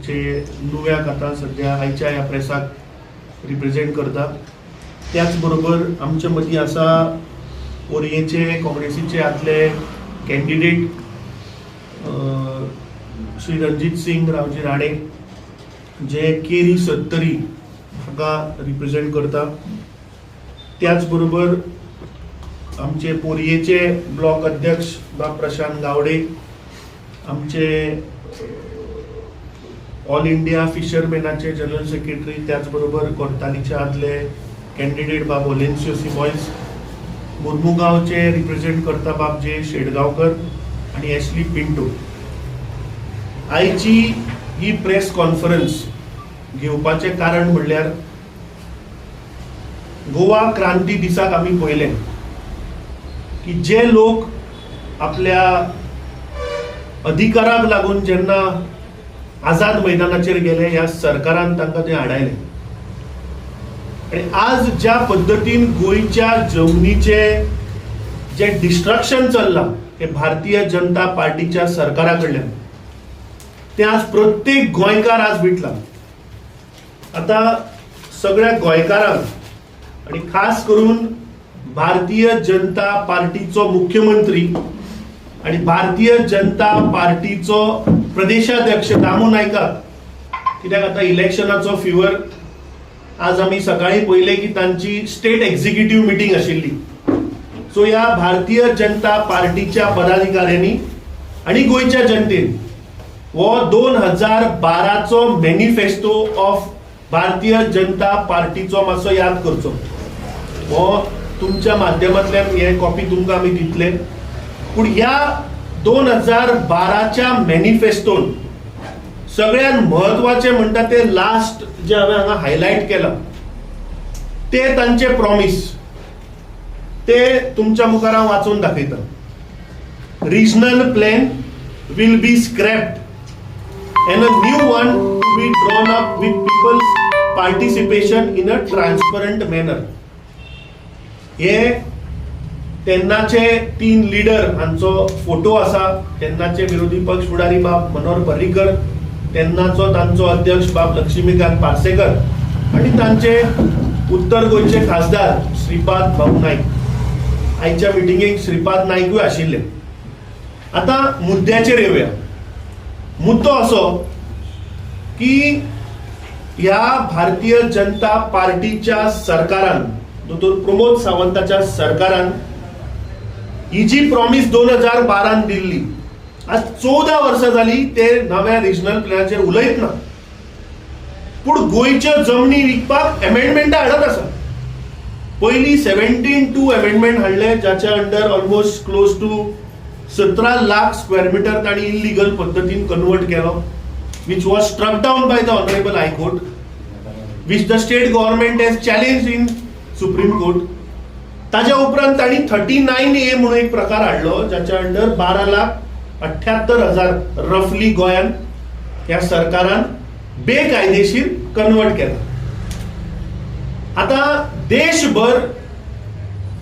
जे नुव्याक आतां सद्या आयच्या ह्या प्रेसाक रिप्रेजेंट करता. त्याच बरोबर आमच्या मदीं आसा पोरयेचे काँग्रेसीचे आदले कॅन्डिडेट श्री रणजीत सिंग रावजी राणे, जे केरी सत्तरी हाका रिप्रेजेंट करता. त्याच बरोबर आमचे पोरयेचे ब्लॉक अध्यक्ष बाब प्रशांत गावडे, आमचे ऑल इंडिया फिशरमॅनाचे जनरल सेक्रेटरी, त्याच बरोबर कोर्तालीचे आदले कॅन्डिडेट बाब ओलेन्सियो सिमॉयस, मुर्मुगांवचे रिप्रेझेंट करता बाब जे शेडगांवकर आनी एशली पिंटो. आयची ही प्रेस कॉन्फरन्स घेवपाचें कारण म्हणल्यार गोवा क्रांती दिसाक आमी पळयलें की जे लोक आपल्या अधिकाराक लागून जेन्ना आझाद मैदानाचेर गेले, ह्या सरकारान तांकां ते आडायले आनी आज ज्या पद्दतीन गोंयच्या जमनीचे जे डिस्ट्रक्शन चल्लां तें भारतीय जनता पार्टीच्या सरकारा कडल्यान, तें आज प्रत्येक गोंयकार आज विटला. आतां सगळ्या गोंयकारांक आनी खास करून भारतीय जनता पार्टीचो मुख्यमंत्री आनी भारतीय जनता पार्टीचो प्रदेशाध्यक्ष दामू नायकाक, कित्याक आतां इलेक्शनाचो फिवर, आज आमी सकाळी पळयलें की तांची स्टेट एक्झिक्युटीव मिटींग आशिल्ली. सो ह्या भारतीय जनता पार्टीच्या पदाधिकाऱ्यांनी आनी गोंयच्या जनतेन हो 2012चो मॅनिफेस्टो ऑफ भारतीय जनता पार्टीचो मातसो याद करचो. हो तुमच्या माध्यमांतल्यान हे कॉपी तुमकां आमी दितले, पूण ह्या 2012च्या मॅनिफेस्टोन सगळ्यात म्हत्वाचें म्हणटा ते लास्ट जे हांवें हांगा हायलायट केलां ते तांचे प्रॉमीस, ते तुमच्या मुखार हांव वाचून दाखयता. "Regional plan will be scrapped and a new one to be drawn up with people's participation in a transparent manner." हे तेन्नाचे तीन लिडर हांचो फोटो आसा. तेन्नाचे विरोधी पक्ष फुडारी बाब मनोहर पर्रीकर, तेन्नाचो तांचो अध्यक्ष बाब लक्ष्मीकांत पार्सेकर आनी तांचे उत्तर गोंयचे खासदार श्रीपाद भाऊ नायक. आयच्या मिटिंगेक श्रीपाद नायकूय आशिल्ले. आतां मुद्द्याचेर येवया. मुद्दो असो की ह्या भारतीय जनता पार्टीच्या सरकारान, दोतोर प्रमोद सावंताच्या सरकारान ही जी प्रॉमीस 2012न दिल्ली, आज 14 वर्सां जाली ते नव्या रिजनल प्लॅनाचेर उलयत ना, पूण गोंयच्यो जमनी विकपाक एमेंडमेंटां हाडत आसा. पयली 17(2) अमेंडमेंट हाडले, जाच्या under almost close to 17 lakh square metre तांणी इलिगल पद्दतीन कन्वर्ट केलो, which was struck down by the Honourable High Court, which the state government has challenged in Supreme Court. ताज्या उपरांत तांणी 39A म्हणून एक प्रकार हाडलो, जाच्या अंडर 12,78,000 रफली गोंयान ह्या सरकारान बेकायदेशीर कन्वर्ट केला. आता देशभर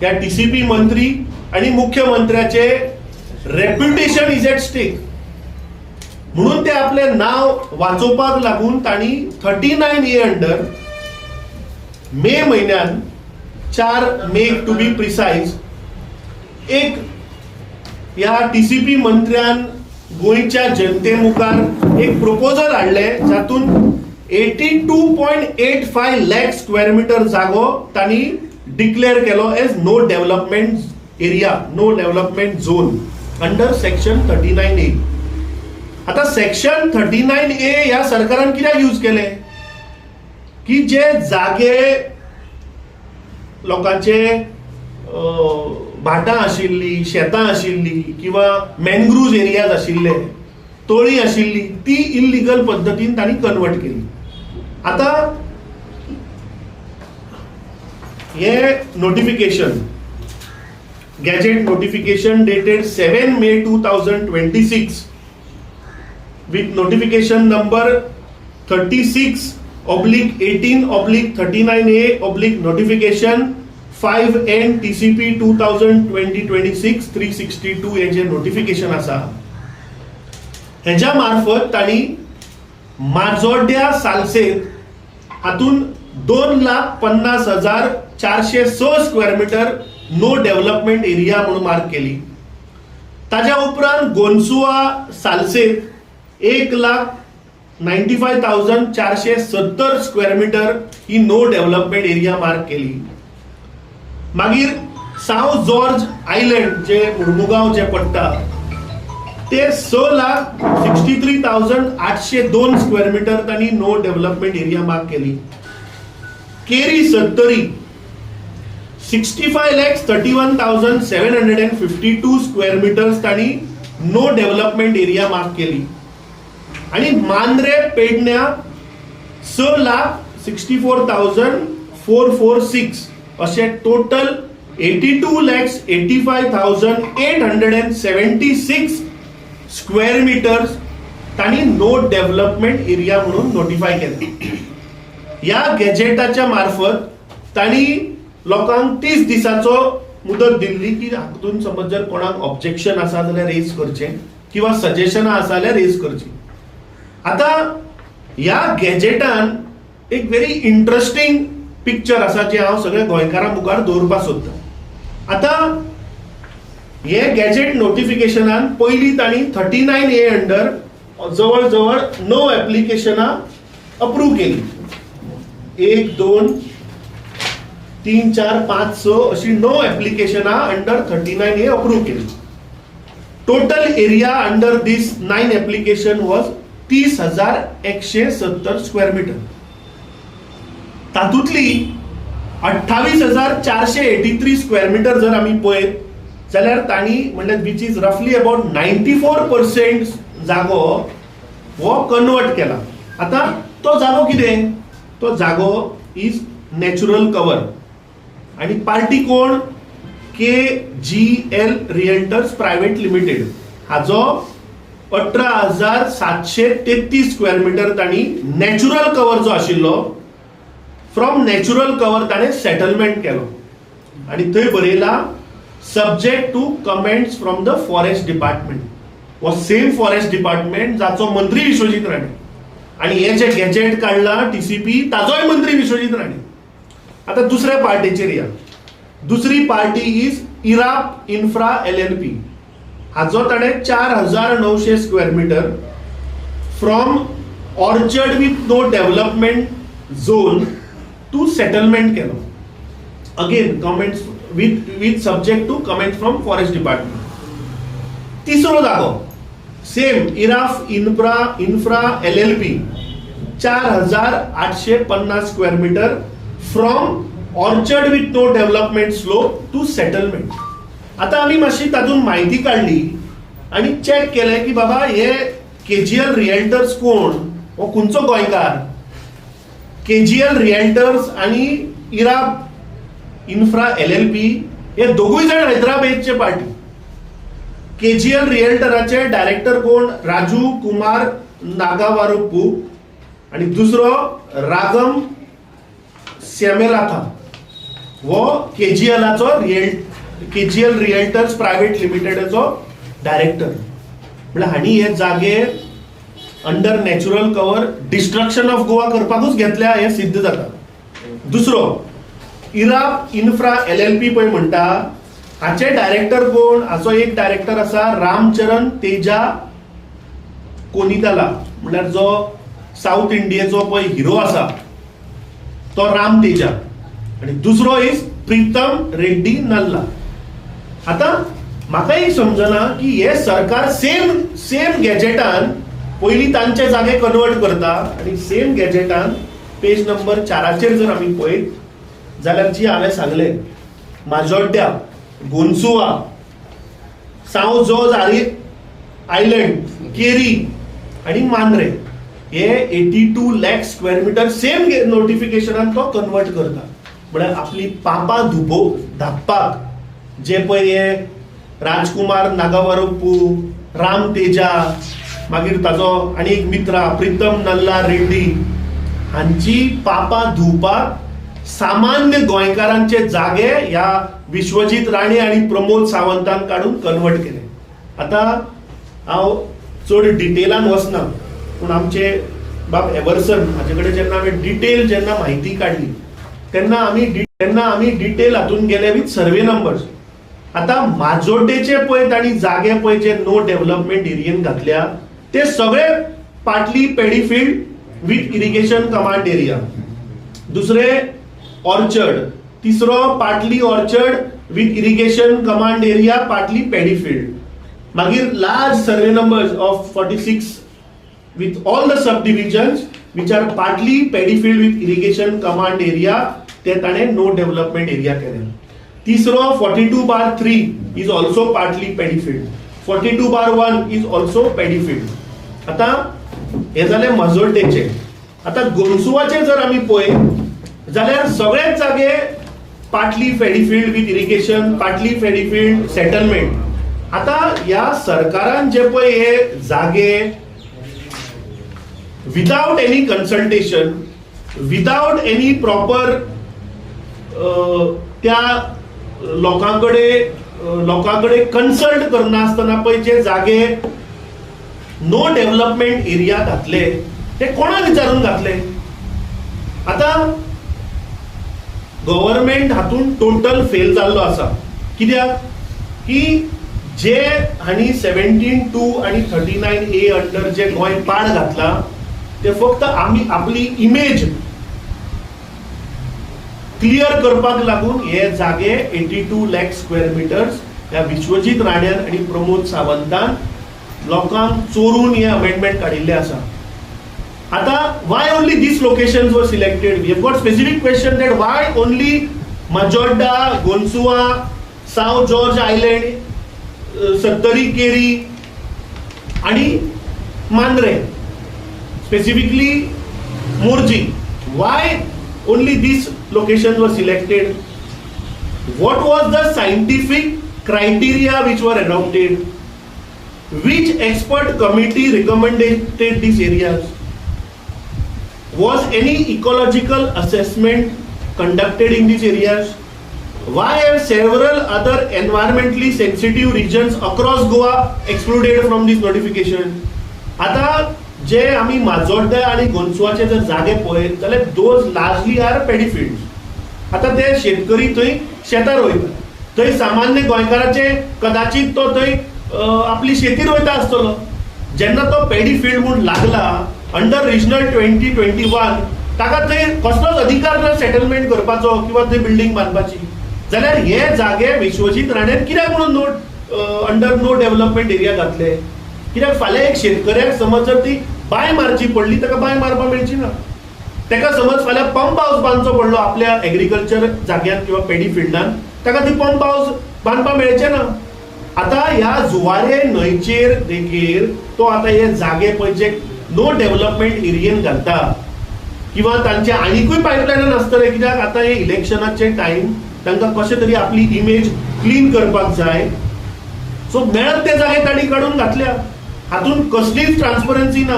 त्या टीसीपी मंत्री आणि मुख्यमंत्र्याचे रेप्युटेशन is at stake, म्हणून ते आपले नाव वाचोवपाक लागून तांणी 39A under मे म्हयन्यान, 4 मे टू बी प्रिसायज, एक ह्या टीसीपी मंत्र्यान गोंयच्या जनते मुखार एक प्रपोजल हाडलें, जातून 82.85 lakh square meter जागो तांणी डिक्लेअर केलो as no development area, no development zone under section 39A. आता सेक्शन 39A ह्या सरकारान कित्याक यूज केले की जे जागे लोकांचे भाटां आशिल्ली, शेतां आशिल्ली किंवा मॅनग्रुव्ज एरियाज आशिल्ले, तळी आशिल्ली, ती इल्लिगल पद्दतीन तांणी कन्वर्ट केली. आता हे notification, gazette notification dated 7 May 2026 with notification number 36/18/39A oblique notification 5 N TCP 2026 362, हे जे नोटिफिकेशन आसा, हेज्या मार्फत तांणी माजोड्ड्या सालसेत हातून 2,50,406 square meter no development area म्हणून मार्क केली. ताज्या उपरांत गोनसुआ सालसेत 1,95,470 स्क्वेअर मिटर ही नो डेव्हलपमेंट एरिया मार्क केली. मागीर साव जॉर्ज आयलंड जे मुर्मुगांव जे पडटा ते 6,63,802 स्क्वेअर मिटर तांणी नो डेव्हलपमेंट एरिया मार्क केली. केरी सत्तरी 65,31,752 square meters तांणी नो डेव्हलपमेंट एरिया मार्क केली आणि मांद्रे पेडण्या 6,64,446 असे total 82,85,876 square meters तांणी नो डेव्हलपमेंट एरिया म्हणून नोटिफाय केले. ह्या गॅजेटाच्या मार्फत तांणी लोकांक 30 दिसाचो मुदत दिल्ली की हातून समज जर कोणाक ऑब्जेक्शन आसा जाल्यार रेज करचें किंवा सजेशनां आसा जाल्यार रेज करची. आतां ह्या गॅजेटान एक व्हेरी इंट्रस्टींग पिक्चर आसा जें हांव सगळ्या गोंयकारां मुखार दवरपाक सोदतां. आतां हे गॅजेट नोटिफिकेशनान पयलीं तांणी 39A under जवळ जवळ णव एप्लिकेशनां अप्रूव केली. एक, दोन, तीन, चार, पांच, स अशी णव एप्लिकेशनां अंडर 39A approve केली. Total area under this nine application was 30,170 square meter. तातूंतली 28,483 square meter जर आमी पळयत जाल्यार तांणी म्हणल्यार which is roughly about 94% जागो हो कन्वर्ट केला. आतां तो जागो कितें? तो जागो is natural cover आणि पार्टी कोण? KGL Realtors private limited. हाजो 18,733 स्क्वेअर मिटर तांणी नॅचरल कवर जो आशिल्लो, फ्रॉम नॅचरल कवर ताणें सेटलमेंट केलो आणि थंय बरयला, subject to comments from the forest department. हो सेम फॉरेस्ट डिपार्टमेंट जाचो मंत्री विश्वजीत राणे आणि हे जे गॅजेट काडला टीसीपी, ताजोय मंत्री विश्वजीत राणे. आता दुसऱ्या पार्टीचेर या. दुसरी पार्टी is इराप इन्फ्रा एलएलपी. हाजो ताणें 4,900 square meter from orchard with no development zone to settlement केलो. Again comments with subject to comment from forest department. तिसरो जागो सेम इराफ infra LLP, 4,850 square meter from orchard with no development slope to settlement. आता आमी मातशी तातूंत म्हायती काडली आनी चॅक केलें की बाबा, हे केजीएल रियल्टर्स कोण, हो खंयचो गोंयकार? केजीएल रियल्टर्स आनी इराप इन्फ्रा एलएलपी हे दोगूय जाण हैदराबादचे पार्टी. केजीएल रियल्टराचे डायरेक्टर कोण? राजू कुमार नागावारुप्पू आणि दुसरो रागम श्यामेलाथा. हो केजीएलाचो रियल केजीएल रियल्टर्स प्रायव्हेट लिमिटेडाचो डायरेक्टर. म्हळ्यार हांणी हे जागे under natural cover destruction of Goa करपाकूच घेतल्या हें सिद्ध जाता. दुसरो इराप इन्फ्रा एलएलपी पळय म्हणटा, हाचे डायरेक्टर कोण? हाचो एक डायरेक्टर आसा रामचरण तेजा कोनिताला, म्हणल्यार जो साऊथ इंडियेचो पळय हिरो आसा तो राम तेजा आणि दुसरो is Pritam Reddy Nalla. आतां म्हाका एक समजना की हे सरकार सेम सेम गॅजेटान पयलीं तांचे जागे कन्वर्ट करता आनी सेम गॅजेटान पेज नंबर 4चेर जर आमी पळयत जाल्यार जी हांवें सांगलें, माजोड्ड्या, गोनसुआ, साव जोज आरी आयलंड, केरी आनी मांद्रे हे 82 lakh square meter same नोटिफिकेशनान तो कन्वर्ट करता. म्हळ्यार आपली पापां धुपो धापपाक जे पळय हे राजकुमार नागावरप्पू, राम तेजा, मागीर ताजो आनी एक मित्र प्रितम नल्ला रेड्डी हांची पापां धुवपाक सामान्य गोंयकारांचे जागे ह्या विश्वजीत राणे आनी प्रमोद सावंतान काडून कन्वर्ट केले. आतां हांव चड डिटेलान वचना, पूण आमचे बाब एवर्सन हाजे कडेन जेन्ना हांवें डिटेल जेन्ना म्हायती काडली तेन्ना आमी डिटेल हातून गेले विथ सर्वे नंबर्स. आतां माजोड्डेचे पळय तांणी जागे पळय जे नो डेव्हलपमेंट एरियेन घातल्या ते सगळे partly paddy field with irrigation command area, दुसरे ऑर्चर्ड, तिसरो partly orchard with irrigation command area, partly paddy field. मागीर large survey numbers of 46 with all the sub divisions which are partly paddy field with irrigation command area, ते ताणें no development area केले. तिसरो 42/3 is also partly paddy field, 42/1 is also paddy field. आतां हे जाले मजोड्डेचे. आतां गोनसुवाचे जर आमी पळयत जाल्यार सगळेच जागे partly paddy field with irrigation, partly paddy field, settlement. आतां ह्या सरकारान जे पळय हे जागे without any consultation, without any proper त्या लोकां कडेन कन्सल्ट करनासतना पळय जे जागे नो डेव्हलपमेंट एरिया घातले ते कोणाक विचारून घातले? आतां गव्हर्मेंट हातून टोटल फेल जाल्लो आसा. कित्याक की जे हांणी 17(2) आनी 39A under जे गोंय पाड घातला ते फक्त आमी आपली इमेज क्लियर करपाक लागून हे जागे 82 lakh square meters ह्या विश्वजीत राण्यान आनी प्रमोद सावंतान लोकांक चोरून हे अमेंडमेंट काडिल्ले आसा. आता why only these locations were selected? We have got specific question that why only Majorda, Gonsua, Sao George Island, Sattari Keri आणि Mandrem, specifically Morjim. Why only these locations were selected? What was the scientific criteria which were adopted? Which expert committee recommended these areas? Was any ecological assessment conducted in these areas? Why are several other environmentally sensitive regions across Goa excluded from this notification? आता जे आमी माजोड्ड्या आनी गोनसुवाचे जर जागे पळयत जाल्यार those largely are paddy field. आता ते शेतकरी थंय शेतां रोयतात. थंय सामान्य गोंयकाराचे कदाचित तो थंय आपली शेती रोयता आसतलो. जेन्ना तो पेडी फिल्ड म्हूण लागला अंडर रिजनल 2021, ताका थंय कसलोच अधिकार ना सेटलमेंट करपाचो किंवा थंय बिल्डींग बांदपाची. जाल्यार हे जागे विश्वजीत राण्यान कित्याक म्हणून note under no development area घातले? कित्याक फाल्यां एक शेतकऱ्याक समज जर ती बांय मारची पडली, ताका बांय मारपाक मेळची ना. ताका समज फाल्यां पंप हावस बांदचो पडलो आपल्या एग्रीकल्चर जाग्यान किंवा पेडी फिल्डान, ताका ती पंप हावस बांदपाक मेळचें ना. आता ह्या जुवारे न्हंयचेर देगेर तो आता हे जागे पळय जे नो डेव्हलपमेंट एरियेन घालता किंवा तांचे आनिकूय पायपलायनान आसतले, कित्याक आतां हे इलेक्शनाचे टायम, तांकां कशें तरी आपली इमेज क्लीन करपाक जाय. सो मेळत ते जागे तांणी काडून घातल्या. हातून कसलीच ट्रान्सपरन्सी ना,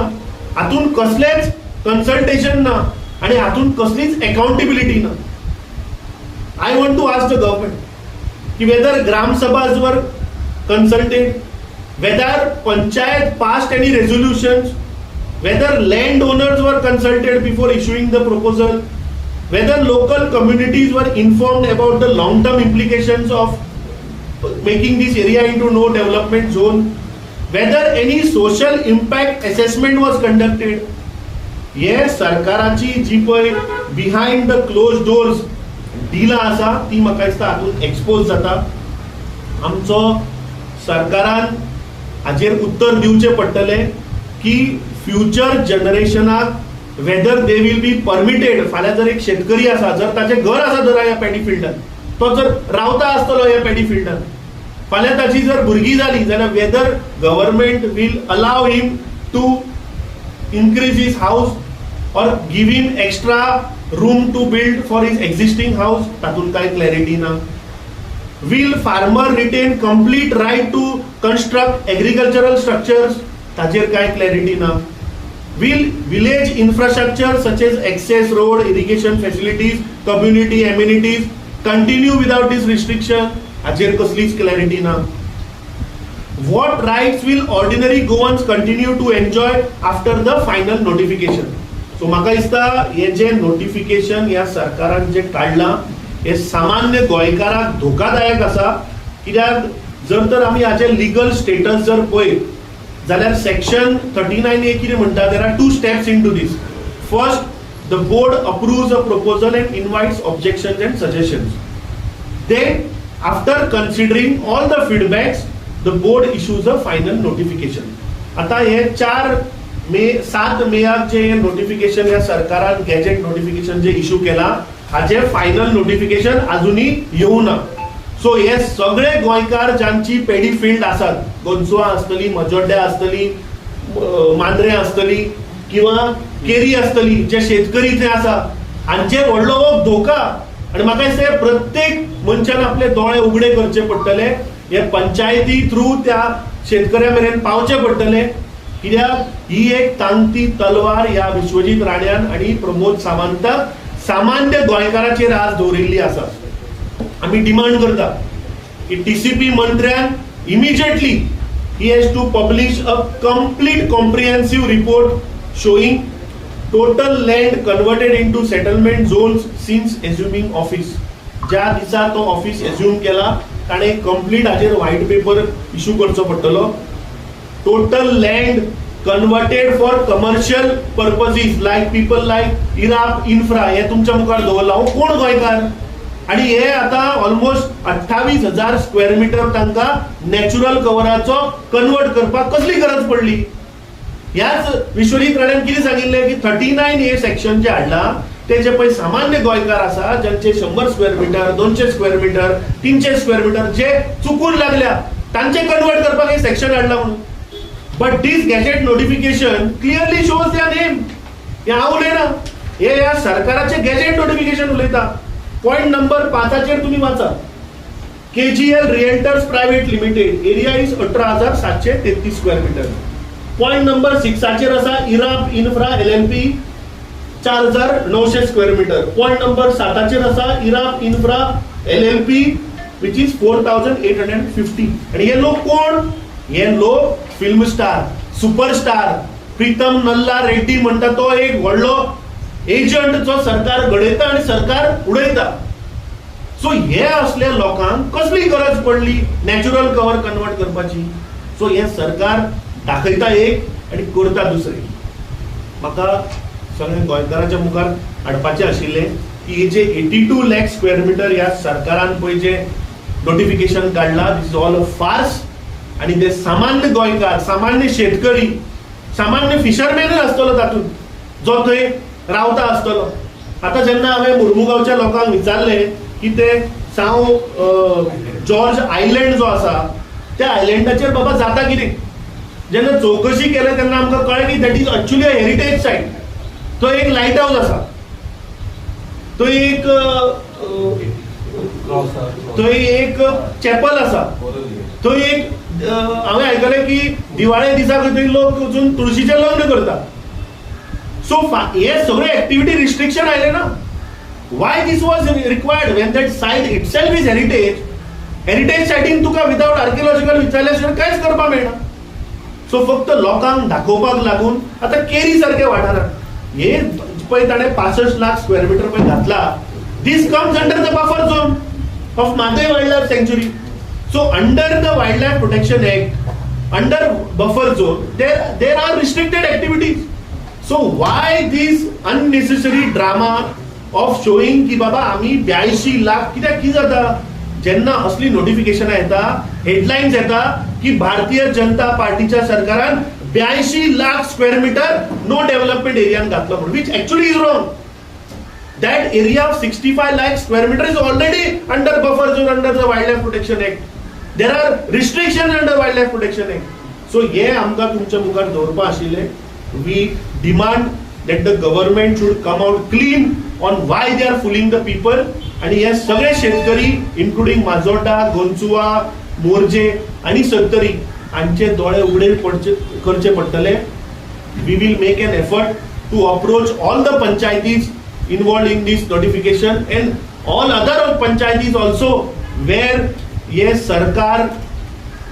हातून कसलेच कन्सल्टेशन ना आणि हातून कसलीच अकाउंटेबिलिटी ना. I want to ask the government की whether gram sabhas were consulted, whether panchayat passed any resolutions, whether land owners were consulted before issuing the proposal, whether local communities were informed about the long term implications of making this area into no development zone, whether any social impact assessment was conducted. हे सरकाराची जी पळय behind the close doors डिलां आसा ती म्हाका दिसता हातूंत expose जाता. आमचो सरकारान हाजेर उत्तर दिवचें पडटलें की future जनरेशनाक whether they will be permitted. फाल्यां जर एक शेतकरी आसा, जर ताचें घर आसा जर ह्या पेडी फिल्डान, तो जर रावता आसतलो ह्या पेडी फिल्डान, फाल्यां ताची जर भुरगीं जाली जाल्यार whether government will allow him to increase his house or give him extra room to build for his existing house. तातूंत कांय क्लॅरिटी ना. Will farmer retain complete right to construct agricultural structures? ताचेर कांय क्लॅरिटी ना. Will village infrastructure such as access road, irrigation facilities, community amenities continue without this restriction? हाचेर कसलीच clarity ना. What rights will ordinary Goans continue to enjoy after the final notification? So म्हाका दिसता हे जे notification ह्या सरकारान जे काडलां हे सामान्य गोंयकाराक धोकादायक आसा. कित्याक जर तर आमी हाचे लिगल स्टेटस जर पळयत जाल्यार सेक्शन 39A कितें म्हणटा, there are two steps into this. First, the board approves a proposal and invites objections and suggestions. Then, after considering all the feedbacks, the board issues a final notification. आता हे 4 मे, 7 मेयाक जे notification ह्या सरकारान gadget notification जे issue केला, हाचे final notification अजुनूय येवना. So हे सगळे गोंयकार ज्यांची पेडी फिल्ड आसात, गोंचुआ आसतली, मजोड्ड्या आसतली, मांद्रे आसतली किंवा केरी आसतली, जे शेतकरी थंय आसा, हांचेर व्हडलो हो धोका. आनी म्हाका दिसता प्रत्येक मनशान आपले दोळे उगडे करचे पडटले, हे पंचायती थ्रू त्या शेतकऱ्या मेरेन पावचे पडटले. कित्याक ही एक तांगती तलवार ह्या विश्वजीत राण्यान आनी प्रमोद सावंताक सामान्य गोंयकाराचेर आज दवरिल्ली आसा. आमी डिमांड करता की टीसीपी मंत्र्यान immediately he has to publish a complete comprehensive report showing total land converted into settlement zones since assuming office. ज्या दिसा तो ऑफिस एज्युम केला, ताणें कंप्लीट हाचेर व्हायट पेपर इशू करचो पडटलो. Total land converted for commercial purposes, like people like Irap Infra, हे तुमच्या मुखार दवरला. हो कोण गोंयकार? आणि हे आता ऑलमोस्ट 28,000 स्क्वेअर मिटर तांकां नॅचरल कवराचो कन्वर्ट करपाक कसली गरज पडली? ह्याच विश्वजीत राण्यान कितें सांगिल्लें की 39A section जे हाडला ते जे पळय सामान्य गोंयकार आसा, ज्यांचे 100 square metre, 200 square metre, 300 square metre जे चुकून लागल्या, तांचे कन्वर्ट करपाक हे सेक्शन हाडला म्हणून. But this gazette notification clearly shows their name. हे हांव उलयना, हे ह्या सरकाराचे गॅजेट नोटिफिकेशन उलयता. पॉयंट नंबर 5चेर तुम्ही वाचा, KGL realtors private limited, area is 18,733 square metre. Point number 6चेर आसा इराप infra LLP, 4900 square metre. Point number 7चेर आसा इराप infra LLP, which is 4850. आणि हे लोक कोण? हे लोक फिल्म स्टार, सुपरस्टार प्रीतम नल्ला रेड्डी म्हणटा तो एक व्हडलो एजंट, जो सरकार घडयता आणि सरकार उडयता. सो हे असल्या लोकांक कसली गरज पडली नॅचरल कव्हर कन्वर्ट करपाची? सो हे सरकार दाखयता एक आणि करता दुसरें. म्हाका सगळ्या गोंयकारांच्या मुखार हाडपाचें आशिल्लें की हे जे 82 lakh square meter ह्या सरकारान पळय जे नोटिफिकेशन काडला, this is all a farce. आणि ते सामान्य गोंयकार, सामान्य शेतकरी, सामान्य फिशरमॅनूय आसतलो तातूंत, जो थंय रावता आसतलो. आतां जेन्ना हांवें मुर्मुगांवच्या लोकांक विचारलें की ते सांव जॉर्ज आयलँड जो आसा, त्या आयलँडाचेर बाबा जाता कितें, जेन्ना चवकशी केल्या तेन्ना आमकां कळ्ळें की that is actually a heritage site. थंय एक लायट हावस आसा, थंय एक थंय एक चॅपल आसा, थंय एक हांवें आयकलें की दिवाळे दिसा खंय थंय लोक वचून तुळशीचें लग्न करता. सो हे सगळे एक्टिविटी रिस्ट्रिक्शन आयले ना. Why this was required when that site itself is heritage? Heritage सायटीन तुका विदाउट आर्किओलॉजिकल विचारल्या शिवाय कांयच करपाक मेळना. सो फक्त लोकांक दाखोवपाक लागून आतां केरी सारक्या वाठारात हे पळय ताणें 65 लाख स्क्वेअर मिटर पळय घातला, this comes under the buffer zone of Mhadei Wildlife Sanctuary. So under the Wildlife Protection Act, under buffer zone, there are restricted activities. So why this unnecessary drama of showing की बाबा आम्ही 82 लाख? कित्याक कितें जाता, जेन्ना असली नोटिफिकेशनां येता, हेडलायन्स येता की भारतीय जनता पार्टीच्या सरकारान 82 lakh square metre no development एरियान घातलो म्हणून, which actually is wrong. That area of 65 lakh square meter is already under buffer zone under the Wildlife Protection Act. There are restrictions under Wildlife Protection Act. So हे आमकां तुमच्या मुखार दवरपा आशिल्लें. We demand that the government should come out clean on why they are fooling the people. आणि हे सगळे शेतकरी, इन्क्लुडींग माजोड्डा, गोंचुआ, मोरजे आणि सत्तरी, हांचे दोळे उगडे पडचे करचे पडटले. We will make an effort to approach all the panchayatis involved in this notification and all other panchayatis also where हे सरकार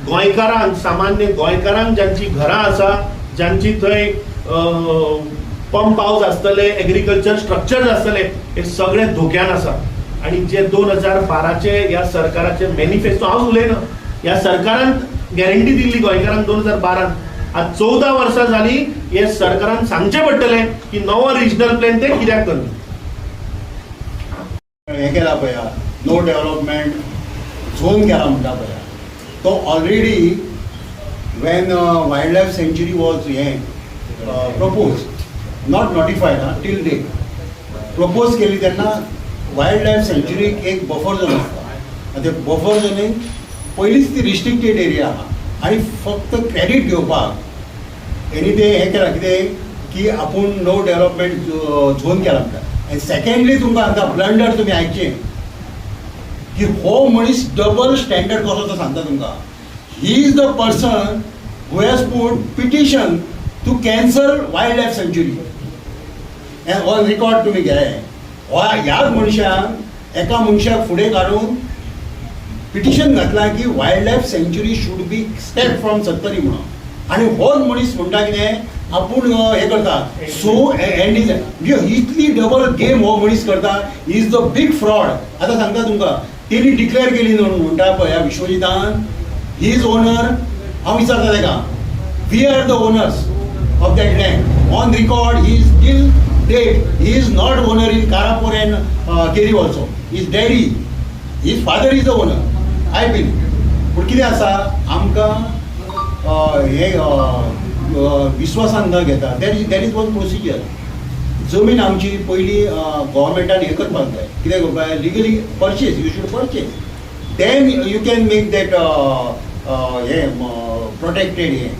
गोंयकारांक, सामान्य गोंयकारांक, ज्यांची घरां आसा, ज्यांची थंय पंप हावज आसतले, एग्रीकल्चर स्ट्रक्चर्स आसतले, हे सगळे धोक्यान आसा. आणि जे 2012चे ह्या सरकाराचे मॅनिफेस्टो, हांव उलयना, ह्या सरकारान गॅरंटी दिल्ली गोंयकारांक 2012न, आज 14 वर्सां जाली, हे सरकारान सांगचें पडटलें की नवो रिजनल प्लॅन ते कित्याक करना. हें केला पळया, नो डेव्हलपमेंट झोन केला म्हणटा पळया, तो already when wild life sanctuary was हें propose, not notified आं टील डेट, प्रपोज केली तेन्ना वायल्ड लायफ सँच्युरीक एक बफर झोन आसता आनी ते बफर झोनीन पयलींच ती रिस्ट्रिक्टेड एरिया आहा आनी फक्त क्रेडीट घेवपाक हेणी ते हें केलां. कितें की आपूण नो डेव्हलपमेंट झोन केला म्हणटा. आनी सेकंडली तुमकां सांगता, ब्लंडर तुमी आयकचें की हो मनीस डबल स्टँडर्ड कसो तो सांगता तुमकां. He is the person who has put petition to cancel wild life sanctuary and on record. तुमी घे, हो ह्याच मनशान एका मनशाक फुडें काडून पिटिशन घातलां की wild life sanctuary should be step from Sattari म्हणून. आनी होच मनीस म्हणटा कितें, आपूण हें करता सो एंड is म्हणजे इतली डबल गेम हो मनीस करता. Is the big fraud. आतां सांगता तुमकां, तेणी डिक्लेअर केली न्हू म्हणटा पळय ह्या विश्वजितान, he is owner. हांव विचारता ताका, we are the owners of that land. On record, he is till date he is not owner in Karapur and Keri also. His daddy, his father is the owner, I believe. पूण कितें आसा, आमकां हे विस्वासान न घेता there is one procedure. जमीन आमची पयली गव्हर्मेंटान हें करपाक जाय. कितें करपाक जाय? Legally purchase, you should purchase, then you can make that हें protected हें.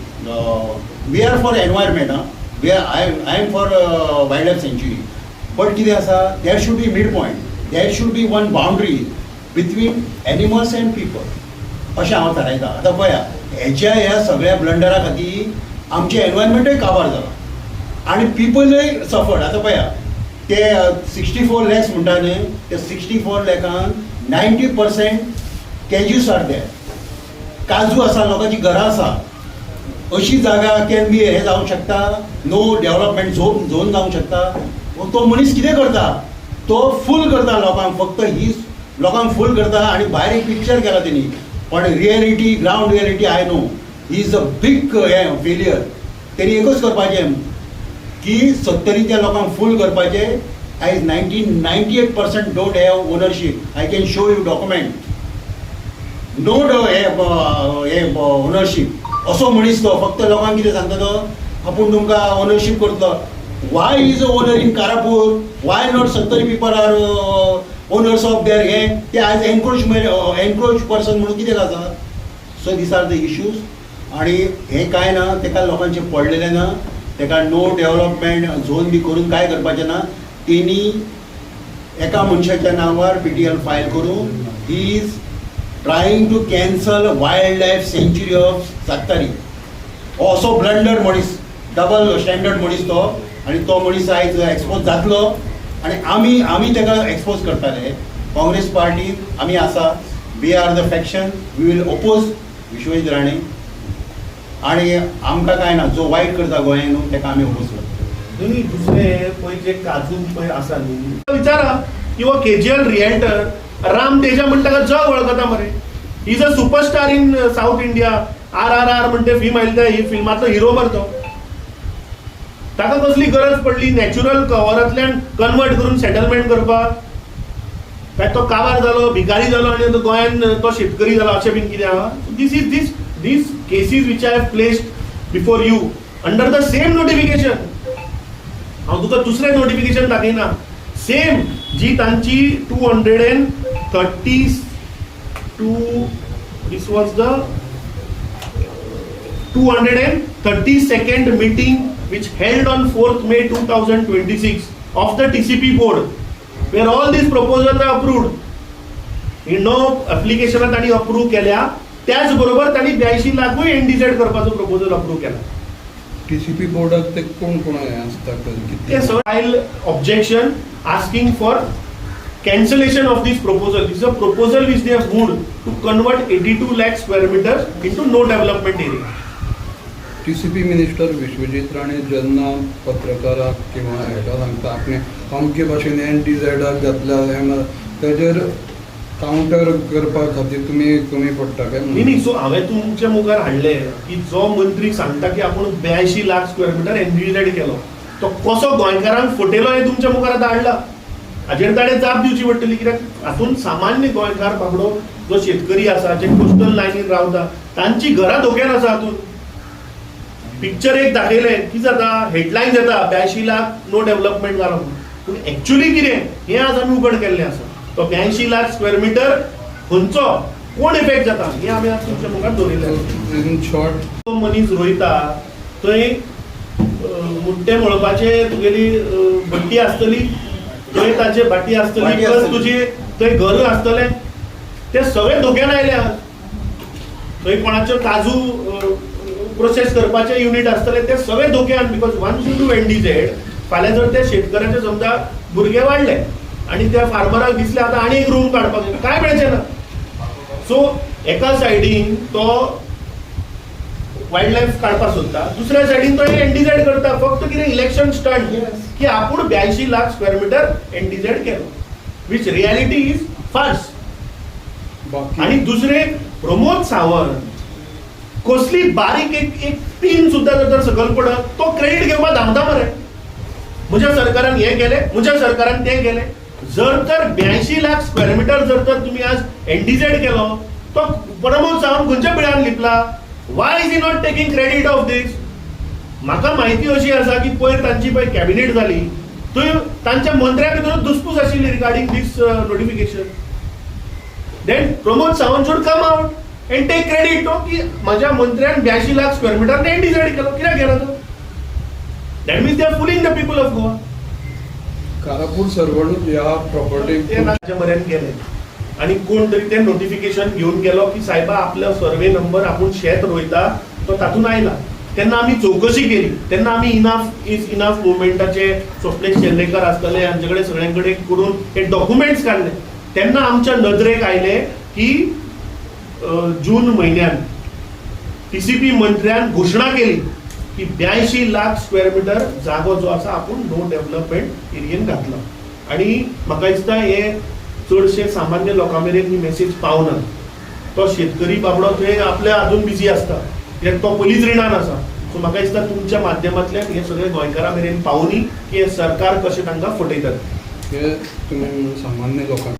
We are for environment आं, we are I am for wild life sanctuary, but कितें आसा, there should be mid point, there should be one boundary between animals and people, अशें हांव थारायता. आतां पळया, हेच्या ह्या सगळ्या ब्लंडरा खातीर आमचें एनवायरमेंटूय काबार जाला आनी पिपलय सफर्ड. आतां पळया, ते 64 लॅक्स म्हणटा न्ही, ते 64 लॅकान 90% cashews are there. काजू आसा, लोकांची घरां आसा. अशी जागा can be हें जावंक शकता, नो डेव्हलपमेंट झोन जावंक शकता? तो मनीस कितें करता, तो फूल करता लोकांक, फक्त ही लोकांक फूल करता आनी भायर एक पिक्चर केला तेणी. पण reality, ground reality I know, he is a big हें फेलियर. तेणी एकूच करपाचें की सत्तरीच्या लोकांक फूल करपाचें. आयज 98% don't have ownership. I can show you document. No हे हे ओनरशीप. असो मनीस तो फक्त लोकांक कितें सांगता तो, आपूण तुमकां ओनरशीप करतलो. Why is a owner in Karapur? Why not Sattari people are owners of their हें? ते आयज एनक्रोच एनक्रोच पर्सन म्हणून कितें आसा? So these are the issues. आणि हें कांय ना, तेका लोकांचें पडलेलें ना. तेका नो डेव्हलपमेंट झोन बी करून कांय करपाचें ना. तेणी एका मनशाच्या नांवार पीटीएल फायल करून he is trying to cancel wild life sanctuary of Sattari. हो असो ब्लंडर मनीस, डबल स्टँडर्ड मनीस तो. आनी तो मनीस आयज एक्सपोज जातलो आनी आमी ताका एक्सपोज करताले. काँग्रेस पार्टी आमी आसा, we are the faction, we will oppose Vishwajit Rane. आणि आमकां कांय ना, जो वायट करता गोंयान न्हू, ताका आमी ओपोज करता. न्ही, दुसरे पळय, जे काजू पळय आसा न्ही, विचारा किंवा केजीएल रिएल्टर राम तेजा म्हण ताका जग वळखता मरे. Is a superstar in South India. RRR म्हणटे फिल्म आयली, ही फिल्मांतलो हिरो मरे तो. ताका कसली गरज पडली नॅचरल कवरांतल्यान कन्वर्ट करून सेटलमेंट करपाक? काय तो काबार जालो, भिकारी जालो आनी आतां गोंयान तो शेतकरी जालो, अशें बीन कितें आहा? This is this cases which I have placed before you under the same notification. हांव तुका दुसरें नोटिफिकेशन दाखयना. सेम जी तांची 232, this was the 232nd meeting which held on 4th May 2026 of the TCP board, where all these proposals are approved. He no एप्लिकेशनां तांणी approve केल्या. त्याच बरोबर तांणी 82 लाखूय एनडीझेड करपाचो प्रपोजल अप्रूव केला. टीसीपी बोर्डाक ते कोण कोण हे आसता? ते कितले? सगळे file objection asking for cancellation of this proposal. This is a proposal which they have moved to convert 82 lakh square meters into no development area. TCP minister Vishwajit Rane जेन्ना पत्रकाराक किंवा हेका सांगता आपणे अमके भाशेन एन डी झॅडाक घातल्या हें तेजेर कावंटर करपा खातीर तुमी कमी पडटा काय? न्ही न्ही, सो हांवें तुमच्या मुखार हाडलें की जो मंत्री सांगता की आपूण 82 लाख स्क्वेअर मिटर एनडीझेड केलो, तो कसो गोंयकारांक फटयलो हें तुमच्या मुखार आतां हाडला. हाजेर ताणें जाप दिवची पडटली, कित्याक हातूंत सामान्य गोंयकार बाबडो जो शेतकरी आसा, जे कोस्टल लायनीर रावता, तांची घरां धोक्यान आसा. हातूंत पिक्चर एक दाखयलें, कितें जाता, हेडलायन जाता 82 लाख नो डेव्हलपमेंट जाला म्हणून, पूण एक्च्युली कितें हें आज आमी उघड केल्लें आसा. तो 82 लाख स्क्वेअर मिटर खंयचो कोण इफेक्ट जाता हें आमी आज तुमच्या मुखार दवरिल्लें आसा. इन शॉर्ट, तो मनीस रोयता थंय मुट्टे मळपाचे तुगेली भट्टी आसतली, थंय ताचे भाटी आसतली, भाटी प्लस आसतली. तुजी थंय घर आसतलें, ते सगळे धोक्यान आयले आज. थंय कोणाच्यो काजू प्रोसेस करपाचे युनीट आसतले, ते सगळे धोक्यान, because once you do NDZ, फाल्यां जर त्या शेतकऱ्याचे समजा भुरगे वाडले आनी त्या फार्मराक दिसले आतां आनी एक रूम काडपाक जाय, काय मेळचें ना. सो एका सायडीन तो वायल्ड लायफ काडपाक सोदता, दुसऱ्या सायडीन तो एनडीझेड करता, फक्त कितें इलेक्शन स्टंट की आपूण 82 लाख स्क्वेअर मिटर एनडीझेड केलो, which reality is false. बाकी आणि दुसरे, प्रमोद सावंत कसली बारीक एक एक पिन सुद्दां जर तर सकयल पडत, तो क्रेडीट घेवपाक धांवता मरे, म्हज्या सरकारान हें केलें, म्हज्या सरकारान तें केलें. जर तर 82 लाख स्क्वेअर मिटर जर तर तुमी आज एनडीझेड केलो, तो प्रमोद सावंत खंयच्या बिळान लिपला? Why is he not taking credit of this? म्हाका म्हायती अशी आसा की पयर तांची पळय कॅबिनेट जाली, थंय तांच्या मंत्र्या भितर दुसपूस आशिल्ली regarding this notification. Then Pramod Sawant should come out and take credit तो की माझ्या मंत्र्यान 82 लाख स्क्वेअर मिटर एनडीझेड केलो. कित्याक केला तो? That means they are fooling the people of Goa. Karapur सर्वण ह्या प्रॉपर्टी ते ताच्या म्हऱ्यान गेले आणि कोण तरी ते नोटिफिकेशन घेवन गेलो की साहेबा, आपलो सर्वे नंबर, आपूण शेत रोयता तो तातूंत आयला. तेन्ना आमी चवकशी केली. तेन्ना आमी इनाफ is enough मुवमेंटाचे स्वप्नेश शेल्लेकर आसतले, हांचे कडेन सगळ्यां कडेन करून हे डॉक्युमेंट्स काडले. तेन्ना आमच्या नदरेक आयले की जून म्हयन्यान टीसीपी मंत्र्यान घोशणा केली की 82 लाख स्क्वेअर मिटर जागो जो आसा आपूण नो डेव्हलपमेंट एरियेन घातला. आणि म्हाका दिसता हे चडशे सामान्य लोकां मेरेन ही मेसेज पावना. तो शेतकरी बाबडो थंय आपल्या हातून बिजी आसता, कित्याक तो पयलींच रिणान आसा. सो म्हाका दिसता तुमच्या माध्यमांतल्यान हे सगळे गोंयकारां मेरेन पावनी की हे सरकार कशें तांकां फटयतात. हे तुमी सामान्य लोकांक